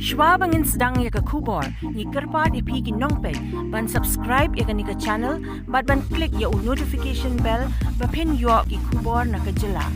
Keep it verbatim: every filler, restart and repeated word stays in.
Shwa ba ngin sdang ïa ka khubor, ngi kyrpad ïa phi ki nongpeit ban subscribe ïa kane ka channel bad ban click ïa u notification bell ba phin ïoh ki khubor na ka jylla.